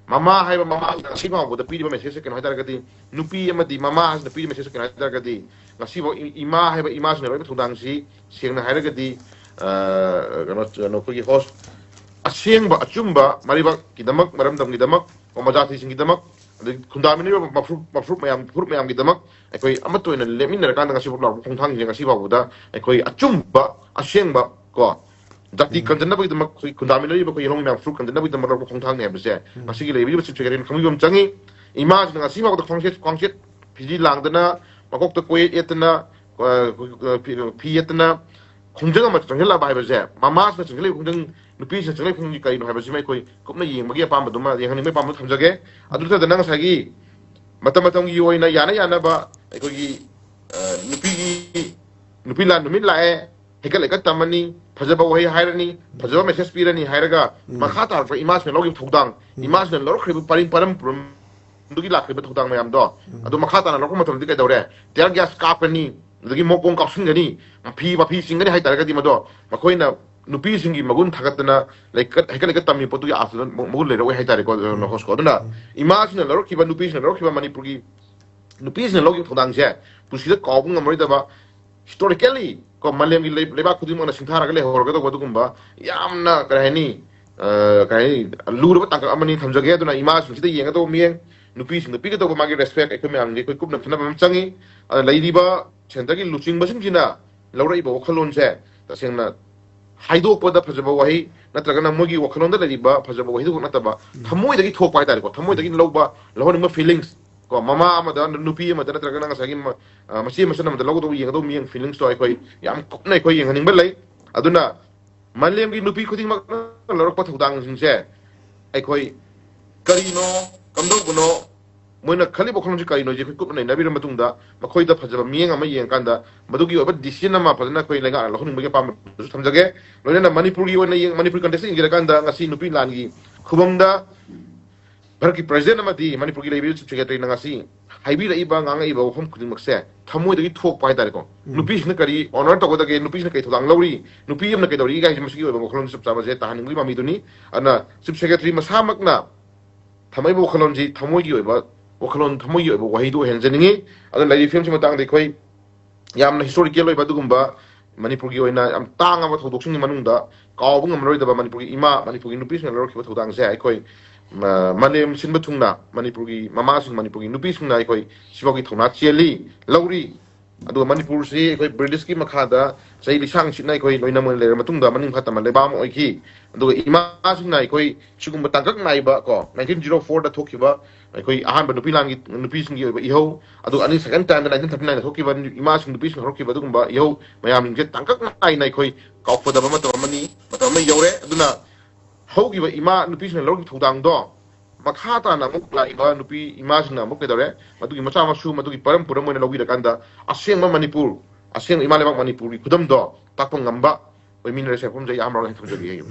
ꯃꯃꯥ ꯍꯥꯏꯕ ꯃꯃꯥꯁꯤꯅ ꯉꯁꯤ ꯐꯥꯎꯕꯗ ꯄꯤꯔꯤꯕ message ꯀꯩꯅꯣ ꯍꯥꯏꯇꯥꯔꯒꯗꯤ, ꯅꯨꯄꯤ ꯑꯃꯗꯤ ꯃꯃꯥ ꯍꯥꯏꯁꯤꯅ ꯄꯤꯔꯤꯕ message ꯀꯩꯅꯣ ꯍꯥꯏꯇꯥꯔꯒꯗꯤ, ꯉꯁꯤꯐꯥꯎ ꯏ- ꯏꯃꯥ ꯍꯥꯏꯕ ꯏꯃꯥꯁꯤꯅ ꯂꯧꯔꯤꯕ ꯊꯧꯗꯥꯡꯁꯤ, ꯁꯦꯡꯅ ꯍꯥꯏꯔꯒꯗꯤ, ꯑ, ꯀꯩꯅꯣ, ꯀꯩꯅꯣ, ꯑꯩꯈꯣꯏꯒꯤ host, ꯑꯁꯦꯡꯕ ꯑꯆꯨꯝꯕ ꯃꯔꯩꯕꯥꯛꯀꯤꯗꯃꯛ, ꯃꯔꯝꯗꯝꯒꯤꯗꯃꯛ, ꯀꯣꯃꯖꯥꯇꯤꯁꯤꯡꯒꯤꯗꯃꯛ, ꯑꯗꯒꯤ ꯈꯨꯟꯗꯥꯃꯤꯟꯅꯔꯤꯕ ꯃꯐꯨꯔꯨꯞ ꯃꯐꯨꯔꯨꯞ ꯃꯌꯥꯝ ꯐꯨꯔꯨꯞ ꯃꯌꯥꯝꯒꯤꯗꯃꯛ ꯑꯩꯈꯣꯏ ꯑꯃꯠꯇ ꯑꯣꯏꯅ ꯂꯦꯞꯃꯤꯟꯅꯔꯀꯥꯟꯗ ꯉꯁꯤ ꯐꯥꯎ ꯂꯥꯎꯔꯛꯄ ꯈꯣꯡꯊꯥꯡꯁꯤꯡꯁꯦ ꯉꯁꯤ ꯐꯥꯎꯕꯗ ꯑꯩꯈꯣꯏ ꯑꯆꯨꯝꯕ, ꯑꯁꯦꯡꯕ, ꯀꯣ, ꯖꯥꯇꯤ ꯎꯝ꯫ ꯀꯟꯖꯅꯕꯒꯤꯗꯃꯛ, ꯑꯩꯈꯣꯏ ꯈꯨꯟꯗꯥꯃꯤꯟꯅꯔꯤꯕ ꯑꯩꯈꯣꯏ ꯏꯔꯣꯡ ꯃꯌꯥꯝ ꯐꯨꯔꯨꯞ ꯀꯟꯖꯅꯕꯒꯤꯗꯃꯛ ꯂꯧꯔꯛꯄ ꯈꯣꯡꯊꯥꯡꯅꯤ ꯍꯥꯏꯕꯁꯦ ꯎꯝ꯫ ꯉꯁꯤꯒꯤ ꯂꯩꯕꯤꯔꯤꯕ chief secretary ꯈꯪꯕꯤꯕ ꯑꯃ ꯆꯪꯉꯤ꯫ ꯏꯃꯥꯁꯤꯅ ꯉꯁꯤ ꯐꯥꯎꯕꯗ ꯈ꯭ꯋꯥꯡꯆꯦꯠ ꯈ꯭ꯋꯥꯡꯆꯦꯠ ꯐꯤꯖꯤ ꯂꯥꯡꯗꯅ, ꯃꯀꯣꯛꯇ ꯀꯣꯌꯦꯠ ꯌꯦꯠꯇꯅ, ꯑ, ꯐꯤ ꯌꯦꯠꯇꯅ ꯈꯣꯡꯖꯪ ꯑꯃ ꯆꯪꯁꯤꯜꯂꯛꯑꯕ ꯍꯥꯏꯕꯁꯦ, ꯃꯃꯥꯁꯤꯅ ꯆꯪꯁꯤꯜꯂꯛꯏꯕ ꯈꯣꯡꯖꯪ, ꯅꯨꯄꯤꯁꯤꯅ ꯆꯪꯁꯤꯜꯂꯛꯏꯕ ꯈꯣꯡꯖꯪꯁꯤ ꯀꯔꯤꯅꯣ ꯍꯥꯏꯕꯁꯤꯃ ꯑꯩꯈꯣꯏ ꯀꯨꯞꯅ ꯌꯦꯡꯕꯒꯤ ꯑꯄꯥꯝꯕꯗꯨꯃ, ꯌꯦꯡꯍꯟꯅꯤꯡꯕꯒꯤ ꯑꯄꯥꯝꯕꯗꯨ ꯊꯝꯖꯒꯦ꯫ ꯑꯗꯨ ꯅꯠꯇꯗꯅ ꯉꯁꯥꯏꯒꯤ ꯃꯇꯝ ꯃꯇꯝꯒꯤ ꯑꯣꯏꯅ ꯌꯥꯅ ꯌꯥꯅꯕ ꯑꯩꯈꯣꯏꯒꯤ, ꯑ, ꯅꯨꯄꯤꯒꯤ, ꯅꯨꯄꯤ ꯂꯥꯟ ꯅꯨꯃꯤꯠ ꯂꯥꯛꯑꯦ, ꯍꯩꯀꯠ ꯂꯩꯀꯠ ꯇꯝꯃꯅꯤ, ꯐꯖꯕ ꯋꯥꯍꯩ ꯍꯥꯏꯔꯅꯤ, ꯐꯖꯕ message ꯄꯤꯔꯅꯤ ꯍꯥꯏꯔꯒ ꯎꯝ꯫ ꯃꯈꯥ ꯇꯥꯔꯛꯄ ꯏꯃꯥꯁꯤꯡꯅ ꯂꯧꯈꯤꯕ ꯊꯧꯗꯥꯡ, ꯎꯝ꯫ ꯏꯃꯥꯁꯤꯡꯅ ꯂꯧꯔꯛꯈ꯭ꯔꯤꯕ ꯄꯔꯤꯡ ꯄꯔꯝ ꯄꯨꯔꯝꯗꯨꯒꯤ ꯂꯥꯛꯈ꯭ꯔꯤꯕ ꯊꯧꯗꯥꯡ ꯃꯌꯥꯝꯗꯣ, ꯎꯝ꯫ ꯑꯗꯨ ꯃꯈꯥ ꯇꯥꯅ ꯂꯧꯔꯛꯄ ꯃꯇꯝꯗꯗꯤ ꯀꯩꯗꯧꯔꯦ? Tear gas ꯀꯥꯞꯀꯅꯤ, ꯑꯗꯒꯤ ꯃꯣꯛ ꯕꯣꯝ ꯀꯥꯞꯁꯤꯟꯒꯅꯤ, ꯃꯐꯤ ꯃꯐꯤ ꯆꯤꯡꯒꯅꯤ ꯍꯥꯏꯇꯥꯔꯒꯗꯤ ꯃꯗꯣ ꯃꯈꯣꯏꯅ ꯅꯨꯄꯤꯁꯤꯡꯒꯤ ꯃꯒꯨꯟ ꯊꯥꯒꯠꯇꯅ ꯂꯩꯀꯠ, ꯍꯩꯀꯠ ꯂꯩꯀꯠ ꯇꯝꯃꯤ ꯄꯣꯠꯇꯨꯒꯤ ꯑꯥꯔꯊꯗ ꯃ-, ꯃꯒꯨꯟ ꯂꯩꯔꯛꯑꯣꯏ ꯍꯥꯏꯇꯥꯔꯦꯀꯣ, ꯎꯝ꯫ ꯅꯈꯣꯁꯀꯣ꯫ ꯑꯗꯨꯅ ꯎꯝ꯫ ꯏꯃꯥꯁꯤꯡꯅ ꯂꯧꯔꯛꯈꯤꯕ, ꯅꯨꯄꯤꯁꯤꯡꯅ ꯂꯧꯔꯛꯈꯤꯕ ꯃꯅꯤꯄꯨꯔꯒꯤ ꯅꯨꯄꯤꯁꯤꯡꯅ ꯂꯧꯈꯤꯕ ꯊꯧꯗꯥꯡꯁꯦ ꯄꯨꯟꯁꯤꯗ ꯀꯥꯎꯕ ꯉꯝꯃꯔꯣꯏꯗꯕ, historically ꯀꯣ, ꯃꯥꯂꯦꯝꯒꯤ ꯂꯩ-, ꯂꯩꯕꯥꯛ ꯈꯨꯗꯤꯡꯃꯛꯅ ꯁꯤꯡꯊꯥꯔꯒ ꯂꯩꯍꯧꯔꯒꯗꯧꯕ ꯑꯗꯨꯒꯨꯝꯕ ꯌꯥꯝꯅ, ꯀꯔꯤ ꯍꯥꯏꯅꯤ, ꯑ, ꯀꯔꯤ ꯍꯥꯏꯅꯤ, ꯂꯨꯔꯕ ꯇꯥꯡꯀꯛ ꯑꯃꯅꯤ ꯊꯝꯖꯒꯦ꯫ ꯑꯗꯨꯅ ꯏꯃꯥꯁꯤꯡꯁꯤꯗ ꯌꯦꯡꯒꯗꯧꯕ ꯃꯤꯠꯌꯦꯡ, ꯅꯨꯄꯤꯁꯤꯡꯗ ꯄꯤꯒꯗꯧꯕ ꯃꯥꯒꯤ respect ꯑꯩꯈꯣꯏ ꯃꯌꯥꯝꯒꯤ ꯑꯩꯈꯣꯏ ꯀꯨꯞꯅ ꯈꯟꯅꯕ ꯑꯃ ꯆꯪꯉꯤ꯫ ꯑꯗ ꯂꯩꯔꯤꯕ centreꯒꯤ ꯂꯨꯆꯤꯡꯕꯁꯤꯡꯁꯤꯅ ꯂꯧꯔꯛꯏꯕ ꯋꯥꯈꯜꯂꯣꯟꯁꯦ ꯇꯁꯦꯡꯅ ꯍꯥꯏꯗꯣꯛꯄꯗ ꯐꯖꯕ ꯋꯥꯍꯩ ꯅꯠꯇ꯭ꯔꯒꯅ ꯃꯣꯏꯒꯤ ꯋꯥꯈꯜꯂꯣꯟꯗ ꯂꯩꯔꯤꯕ ꯐꯖꯕ ꯋꯥꯍꯩꯗꯨ ꯈꯛ ꯅꯠꯇꯕ, ꯊꯃꯣꯏꯗꯒꯤ ꯊꯣꯛꯄ ꯍꯥꯏꯇꯥꯔꯦꯀꯣ, ꯊꯃꯣꯏꯗꯒꯤ ꯂꯧꯕ, ꯂꯧꯍꯟꯅꯤꯡꯕ feelings ꯀꯣ, ꯃꯃꯥ ꯑꯃꯗ, ꯅꯨꯄꯤ ꯑꯃꯗ, ꯅꯠꯇ꯭ꯔꯒꯅ ꯉꯁꯥꯏꯒꯤ ꯃ-, ꯑ, ꯃꯆꯦ ꯃꯆꯟ ꯑꯃꯗ ꯂꯧꯒꯗꯧꯕ, ꯌꯦꯡꯒꯗꯧꯕ ꯃꯤꯠꯌꯦꯡ, feelings ꯇꯣ ꯑꯩꯈꯣꯏ ꯌꯥꯝ ꯀꯨꯞꯅ ꯑꯩꯈꯣꯏ ꯌꯦꯡꯍꯟꯅꯤꯡꯕ ꯂꯩ꯫ ꯑꯗꯨꯅ ꯃꯥꯂꯦꯝꯒꯤ ꯅꯨꯄꯤ ꯈꯨꯗꯤꯡꯃꯛꯅ ꯂꯧꯔꯛꯄ ꯊꯧꯗꯥꯡꯁꯤꯡꯁꯦ ꯑꯩꯈꯣꯏ ꯀꯔꯤꯅꯣ, ꯀꯝꯗꯧꯕꯅꯣ, ꯃꯣꯏꯅ ꯈꯜꯂꯤꯕ ꯋꯥꯈꯜꯂꯣꯟꯁꯤ ꯀꯔꯤꯅꯣꯁꯦ ꯑꯩꯈꯣꯏ ꯀꯨꯞꯅ ꯅꯩꯅꯕꯤꯔꯕ ꯃꯇꯨꯡꯗ, ꯃꯈꯣꯏꯗ ꯐꯖꯕ ꯃꯤꯠꯌꯦꯡ ꯑꯃ ꯌꯦꯡꯉꯀꯥꯟꯗ ꯃꯗꯨꯒꯤ ꯑꯣꯏꯕ decision ꯑꯃ ꯐꯖꯅ ꯑꯩꯈꯣꯏ ꯂꯩꯉꯥꯛꯅ ꯂꯧꯍꯟꯅꯤꯡꯕꯒꯤ ꯑꯄꯥꯝꯕꯗꯨꯁꯨ ꯊꯝꯖꯒꯦ꯫ ꯂꯣꯏꯅꯅ ꯃꯅꯤꯄꯨꯔꯒꯤ ꯑꯣꯏꯅ ꯌꯦꯡ-, ꯃꯅꯤꯄꯨꯔ context ꯌꯦꯡꯖꯔꯀꯥꯟꯗ ꯉꯁꯤ ꯅꯨꯄꯤ ꯂꯥꯟꯒꯤ ꯈꯨꯕꯝꯗ ꯚꯥꯔꯠꯀꯤ President ꯑꯃꯗꯤ ꯃꯅꯤꯄꯨꯔꯒꯤ ꯂꯩꯔꯤꯕ Chief Secretary ꯅ ꯉꯁꯤ ꯍꯥꯏꯕꯤꯔꯛꯏꯕ, ꯉꯥꯡꯉꯛꯏꯕ ꯋꯥꯐꯝ ꯈꯨꯗꯤꯡꯃꯛꯁꯦ ꯊꯃꯣꯏꯗꯒꯤ ꯊꯣꯛꯄ ꯍꯥꯏꯇꯥꯔꯦꯀꯣ꯫ ꯎꯝ꯫ ꯅꯨꯄꯤꯁꯤꯡꯅ ꯀꯔꯤ honor ꯇꯧꯒꯗꯒꯦ, ꯅꯨꯄꯤꯁꯤꯡꯅ ꯀꯔꯤ ꯊꯧꯗꯥꯡ ꯂꯧꯔꯤ, ꯅꯨꯄꯤ ꯑꯃꯅ ꯀꯩꯗꯧꯔꯤ ꯀꯥꯏꯁꯦ ꯃꯁꯤꯒꯤ ꯑꯣꯏꯕ ꯋꯥꯈꯜꯂꯣꯟ ꯆꯞ ꯆꯥꯕꯁꯦ ꯇꯥꯍꯟꯅꯤꯡꯕꯒꯤ ꯃꯃꯤꯗꯨꯅꯤ꯫ ꯑꯗꯨꯅ Chief Secretary ꯃꯁꯥꯃꯛꯅ ꯊꯝꯃꯛꯏꯕ ꯋꯥꯈꯜꯂꯣꯟꯁꯤ ꯊꯃꯣꯏꯒꯤ ꯑꯣꯏꯕ ꯋꯥꯈꯜꯂꯣꯟ, ꯊꯃꯣꯏꯒꯤ ꯑꯣꯏꯕ ꯋꯥꯍꯩꯗꯨ ꯑꯣꯏꯍꯟꯖꯅꯤꯡꯉꯤ꯫ ꯑꯗꯨꯅ ꯂꯩꯔꯤꯕ ꯐꯤꯕꯝꯁꯤ ꯃꯇꯥꯡꯗ ꯑꯩꯈꯣꯏ ꯌꯥꯝꯅ historical ꯑꯣꯏꯕ ꯑꯗꯨꯒꯨꯝꯕ ꯃꯅꯤꯄꯨꯔꯒꯤ ꯑꯣꯏꯅ ꯌꯥꯝ ꯇꯥꯡꯉꯕ ꯊꯧꯗꯣꯛꯁꯤꯡꯒꯤ ꯃꯅꯨꯡꯗ ꯀꯥꯎꯕ ꯉꯝꯂꯔꯣꯏꯗꯕ ꯃꯅꯤꯄꯨꯔꯒꯤ ꯏꯃꯥ, ꯃꯅꯤꯄꯨꯔꯒꯤ ꯅꯨꯄꯤꯁꯤꯡꯅ ꯂꯧꯔꯛꯈꯤꯕ ꯊꯧꯗꯥꯡꯁꯦ ꯑꯩꯈꯣꯏ, ꯃ-, ꯃꯥꯂꯦꯝ ꯁꯤꯟꯕ ꯊꯨꯡꯅ ꯃꯅꯤꯄꯨꯔꯒꯤ ꯃꯃꯥꯁꯤꯡ, ꯃꯅꯤꯄꯨꯔꯒꯤ ꯅꯨꯄꯤꯁꯤꯡꯅ ꯑꯩꯈꯣꯏ ꯁꯤꯐꯥꯎꯒꯤ ꯊꯧꯅꯥ ꯆꯦꯜꯂꯤ, ꯂꯧꯔꯤ꯫ ꯑꯗꯨꯒ ꯃꯅꯤꯄꯨꯔꯁꯤ ꯑꯩꯈꯣꯏ British ꯀꯤ ꯃꯈꯥꯗ ꯆꯍꯤ ꯂꯤꯁꯥꯡ ꯁꯤꯠꯅ ꯑꯩꯈꯣꯏ ꯂꯣꯏꯅ ꯃꯣꯏ ꯂꯩꯔ ꯃꯇꯨꯡꯗ ꯃꯅꯤꯡ ꯃꯈꯥ ꯇꯝꯕ ꯂꯩꯕꯥꯛ ꯑꯃ ꯑꯣꯏꯈꯤ꯫ ꯑꯗꯨꯒ ꯏꯃꯥꯁꯤꯡꯅ ꯑꯩꯈꯣꯏ ꯁꯤꯒꯨꯝꯕ ꯇꯥꯡꯀꯛ ꯅꯥꯏꯕ ꯀꯣ, nineteen zero four ꯗ ꯊꯣꯛꯈꯤꯕ ꯑꯩꯈꯣꯏ ꯑꯍꯥꯟꯕ ꯅꯨꯄꯤ ꯂꯥꯟꯒꯤ, ꯅꯨꯄꯤꯁꯤꯡꯒꯤ ꯑꯣꯏꯕ ꯏꯍꯧ, ꯑꯗꯨꯒ ꯑꯅꯤ second time ꯗ nineteen thirty nine ꯗ ꯊꯣꯛꯈꯤꯕ ꯏꯃꯥꯁꯤꯡ, ꯅꯨꯄꯤꯁꯤꯡ ꯍꯧꯔꯛꯈꯤꯕ ꯑꯗꯨꯒꯨꯝꯕ ꯏꯍꯧ ꯃꯌꯥꯝꯁꯤꯡꯁꯦ ꯇꯥꯡꯀꯛ ꯅꯥꯏꯅ ꯑꯩꯈꯣꯏ ꯀꯥꯎꯐꯗꯕ ꯃꯇꯝ ꯑꯃꯅꯤ, ꯃꯇꯝ ꯑꯃ ꯌꯧꯔꯦ꯫ ꯑꯗꯨꯅ ꯍꯧꯈꯤꯕ ꯏꯃꯥ ꯅꯨꯄꯤꯁꯤꯡꯅ ꯂꯧꯔꯤꯕ ꯊꯧꯗꯥꯡꯗꯣ ꯃꯈꯥ ꯇꯥꯅ ꯑꯃꯨꯛ ꯂꯥꯛꯏꯕ ꯅꯨꯄꯤ ꯏꯃꯥꯁꯤꯡꯅ ꯑꯃꯨꯛ ꯀꯩꯗꯧꯔꯦ, ꯃꯗꯨꯒꯤ ꯃꯆꯥ ꯃꯁꯨ, ꯃꯗꯨꯒꯤ ꯄꯔꯝ ꯄꯨꯔꯝ ꯑꯣꯏꯅ ꯂꯧꯕꯤꯔꯀꯥꯟꯗ ꯑꯁꯦꯡꯕ ꯃꯅꯤꯄꯨꯔ, ꯑꯁꯦꯡꯕ ꯏꯃꯥ ꯂꯩꯕꯥꯛ ꯃꯅꯤꯄꯨꯔꯒꯤ ꯈꯨꯗꯝꯗꯣ ꯇꯥꯛꯄ ꯉꯝꯕ ꯑꯣꯏꯃꯤꯟꯅꯔꯁꯦ꯫ ꯋꯥꯐꯝꯁꯦ ꯑꯩ ꯑꯍꯥꯟꯕ ꯊꯝꯖꯒꯦ꯫